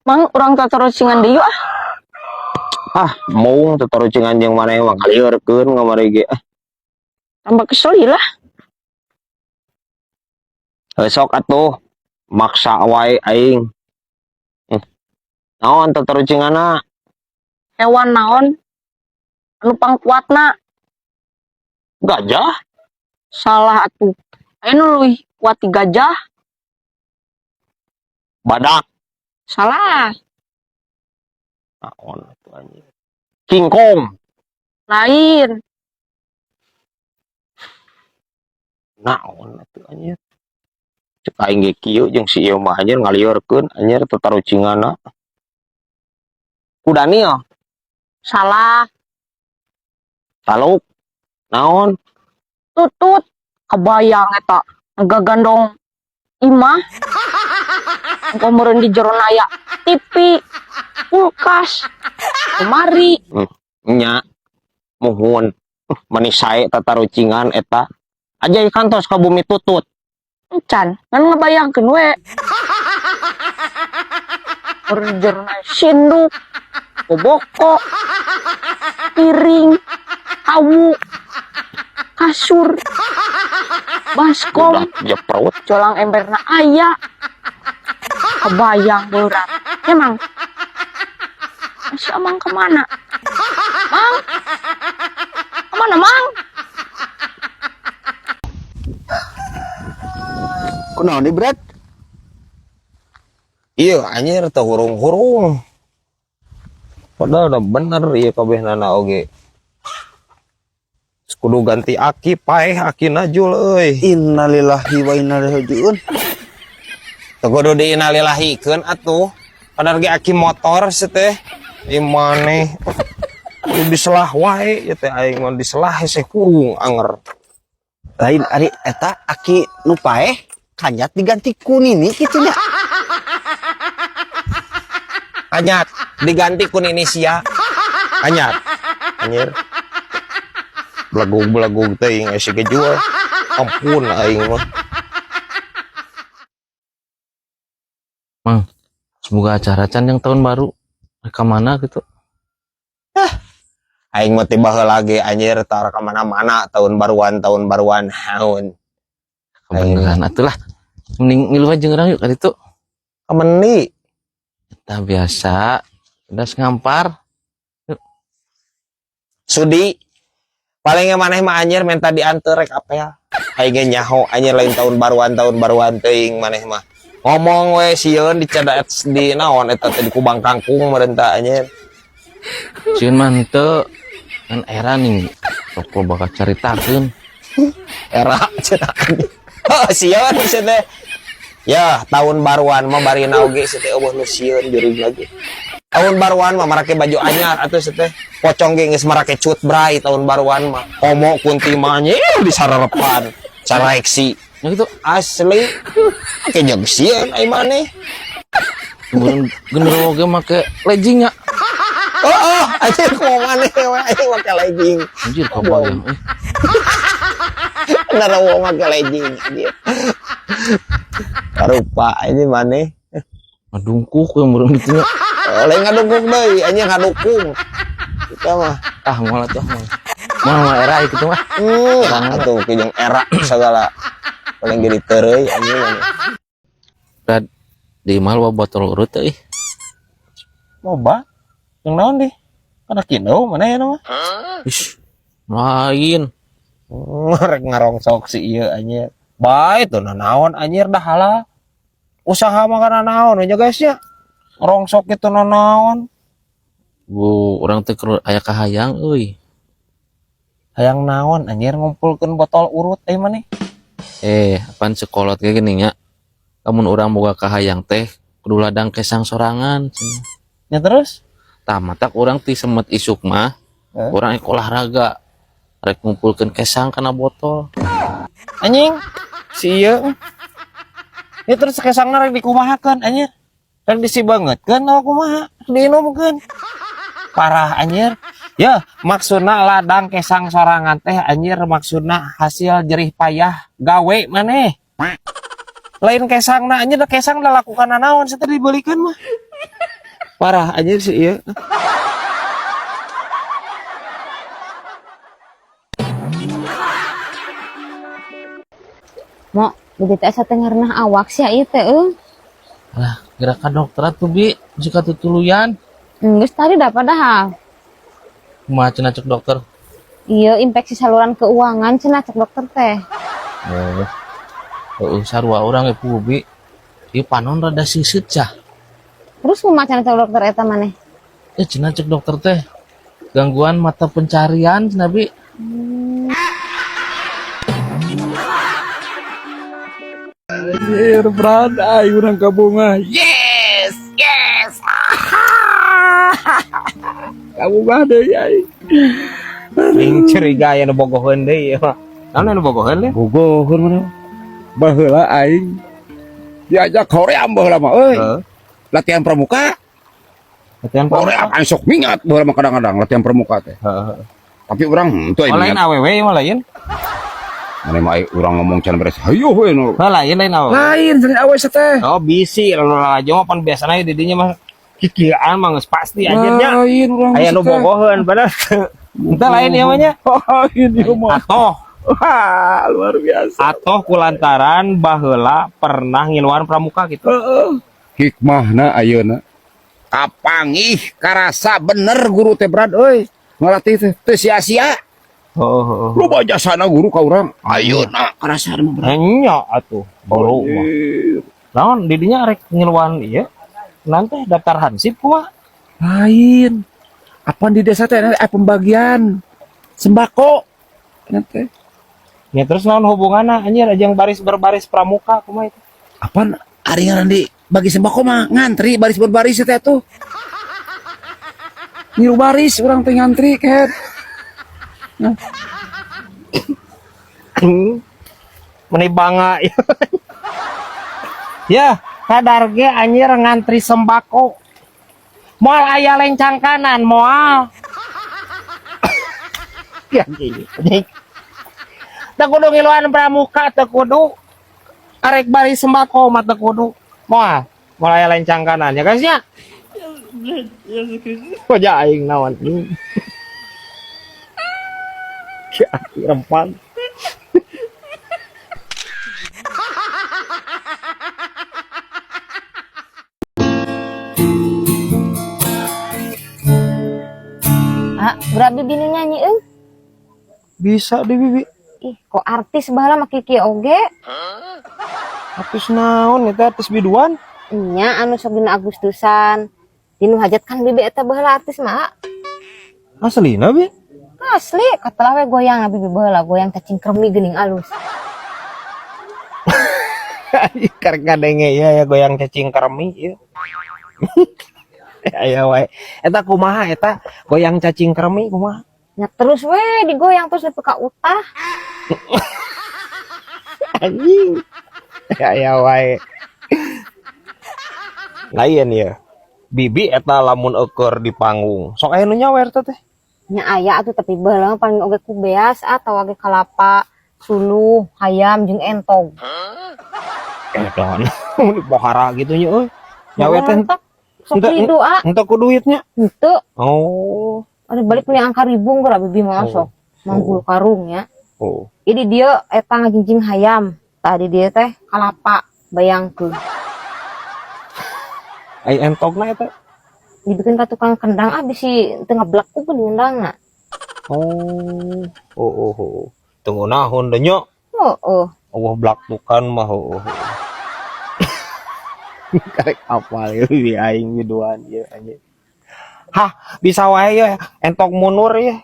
Mang, urang tatarucingan deui ah. Ah, mung tatarucingan jeung maneh mah ngaliurkeun kamari ge. Ah, Tambah kesel lah. Sok atuh maksa wae aing. Naon tatarucinganna? Hewan naon anu pangkuatna? Gajah? Salah atuh. Aya nu leuwih kuat ti gajah. Badak. Salah. Naon atuh, anjing? King Kong. Lain. Naon atuh, anjir? Cek aing ge kieu jeung si ieu mah, anjir, ngaliurkeun, anjir, tatarucinganna. Kudanil. Salah. Taluk. Naon? Tutut. Kebayang eta ngagandong imah. Engko meureun di jero aya TV, kulkas, lemari. Nya. Muhun. Mani sae tatarucingan eta. Aja kantos ka bumi tutut. Encan, ngan ngebayangkeun we. Meureun di jero aya sinduk, boboko, piring, hawu, kasur, baskom, Udah jeprut. Jolang emberna aya. Kebayang berat. Emang si Amang kemana? Mang? Kemana, Mang? Kunaon di, Brad? Iya, anjir, teu hurung-hurung. Padahal udah bener iya kabehnana oge. Kudu ganti aki, paeh aki Najul euy. Innalillahi wa inna ilaihi rajiun. Teu kudu diinalilahikeun atuh. Padahal ge aki motor sih teh. Ieu maneh. Kudu diselah wae ieu teh, aing mah diselah hese hurung anger. Lain ari eta aki nu paeh kanyat diganti ku nini kitu nya. Kanyat diganti ku nini sia. Kanyat. Anjir. Belegug-belegug teuing si gejual. Ampun aing mah. Mang, semoga acara can yang tahun baru. Mereka mana gitu? Aing mah tiba heula ge, anjir, tar ka mana-mana tahun baruan haun. Kebeneran atulah. Mending ngilu aja urang yuk ka ditu. Kameni? Kita biasa. Udah ngampar. Sudi. Paling maneh mah, anjir, minta diantar rek apel. Aing ge nyaho, anjir, lain tahun baruan teuing maneh mah. Ngomong we sieun dicadat di naon eta teh, di kubang kangkung meureun ta, anjir. Sieun mah henteu. Kan era nih. Sok bakal caritakeun. Era cenah, anjir. Heuh, sieun sia teh. Ya, tahun baruan mah barina oge sia teh euweuh nu sieun jurig lagi. Tahun baruan mah marake baju anyar atuh sia teh. Pocong ge geus marake cut bray tahun baruan mah. Komo kunti mah, anjir, disarerepan. Saraeksi. Ya gitu. Asli. Ke jeung sieun ai maneh. Kemudian genderuwo ge make legging ya. Oh, anjir, kumaha maneh we aing make legging. Anjir, kebayang. Eh, Genderuwo make legging, anjir. Rupa ini maneh. Ngadungkuk yang meureun gitu nya. Oh, lain ngadukung deui, anjing, ngadukung. Kita mah. Ah, moal atuh, moal. Moal moal era gitu mah. Atuh jeung era segala. Paling jadi tereuy, anjing, maneh. Brad, di imah loba botol urut teh ih. Loba. Yang naon deh? Kana kieu mana ya nama? Ish, lain. Rek ngarongsok si ieu, anjir. Bae tuh naon, anjir, dah halal. Usaha mah kana naon aja, guys, ya. Rongsok itu naon. Bu, urang teh keur aya kahayang euy. Hayang naon, anjir, ngumpulkeun botol urut euy maneh? Eh, apaan sekolot kayak gini nya. Lamun urang boga kahayang teh kudu ladang kesang sorangan cenah. Ya terus? Tah, matak urang ti semet isuk mah Eh? urang ek olahraga. Rek ngumpulkeun kesang kana botol. Anjing si ieu. Ya terus kesangna rek dikumahakeun, anjir? Rek disibeungeutkeun atawa kumaha? Rek diinumkeun. Parah, anjir. Ya, maksudna ladang kesang sorangan teh, anjir, maksudna hasil jerih payah gawe maneh. Lain kesangna, anjir, da kesang da lakukan naon sih dibelikeun mah. Parah aja sih ieu. Mo, bibi teh asa teu ngarenah awak sia ieu teh euy. Lah, gerakan dokter atuh bi, jika tutuluyan. Geus tadi dah padahal. Kumaha cenah cek dokter? Iya, infeksi saluran keuangan cenah cek dokter teh. Oh. Heeh, sarua urang ge puguh bi. Ieu panon rada seuseut cah. Terus kumaha cenah cek dokter eta maneh? Eh cenah cek dokter teh gangguan mata pencarian cenah bi. Anjir, Brad, aing urang kabunga. Yes, yes. Kabunga deui aing. Aing curiga aya nu bogoheun deui ieu mah. Naon anu bogoheun leh? Bogoheun mana? Baheula aing diajak hoream baheula mah euy. Heeh. Latihan pramuka. Latihan pramuka. Hoream aing sok mingat baheula mah kadang-kadang latihan pramuka teh. Heeh. Tapi urang henteu aing Oh, lain minat. awewe ieu mah lain. Mana mah aing urang ngomong can beres. Hayo we nu. Heuh, lain lain awewe. Lain lain awewe teh. Oh, bisi lalu lalajo mah pan biasana di dinya mah kikieuan mah geus pasti anjirnya. Lain urang Aya nu bogoheun bener. Entah lain ieu mah nya. Lain ieu mah. Atoh, Wah, luar biasa. atoh kulantaran baheula pernah ngiluan pramuka gitu. Heeh. Hikmahna ayeuna. Kapangih karasa bener guru teh Brad euy. Ngalatih teh teu sia-sia. Heeh, heeh. Loba jasana guru ka urang. Ayeuna karasa mah Brad. Nya atuh guru mah. Naon didinya rek ngiluan ieu? Nanti daftar hansip kumaha? Lain. Apaan di desa teh pembagian sembako nanti. Ya terus naon hubunganna anjir ajang baris berbaris pramuka kumaha itu? Apaan ari ngaran di bagi sembako mah ngantri baris berbaris teh tuh. Ngilu baris urang teh ngantri ket. Nah. Meni bangga. Ya, kadar ge anjir ngantri sembako. Moal aya lencang kanan, moal. Ya gini. Teu kudu ngiluan pramuka, teu kudu arek baris sembako mah teu kudu. Moal, moal aya lencang kanan ya guys ya. Wajah aing naon. Ya, rempan. Ah, berapa bibi nu nyanyi euy? Bisa deh bibi. Ih, kok artis baheula mah kieu oge? Artis naon eta artis biduan? Nya anu sok dina Agustusan. Dinu hajat kan bibi eta baheula artis mah. Aslina bi? Asli, katelah we goyang bibi baheula, goyang cacing kremi geuning alus. Karek ngadenge ya ya goyang cacing kremi ieu. Aya wae. Eta kumaha eta goyang cacing kremi kumaha? Nya terus we digoyang terus nepi ka utah. Anjing. Aya wae. Lain ya. Bibi eta lamun eueur di panggung. Sok aya nu nyawer teh. Nya aya atuh tapi baheula mah paling oge ku beas atau oge kalapa, suluh, hayam jeung entog. Edan. Mun dipohara gitu nya euy. Nyawer teh Sok rido ah. Henteu ku duitnya. Henteu. Oh. Ada balik beli angka ribung geura bibi mah sok. Manggul karung ya. Oh. Jadi dia eta ngajingjing hayam. Tadi dia teh kalapa bayangkeun. Ai entogna eta. Dibikin ka tukang kendang ah bisi teu ngablek ku kendangna. Oh. Oh oh oh. Teu ngeunaheun deui nya. Oh, oh. Allah blak tukan mah oh. Karek apal ieu di aing biduan ieu anjing. Hah, bisa wae ya entok mundur ya.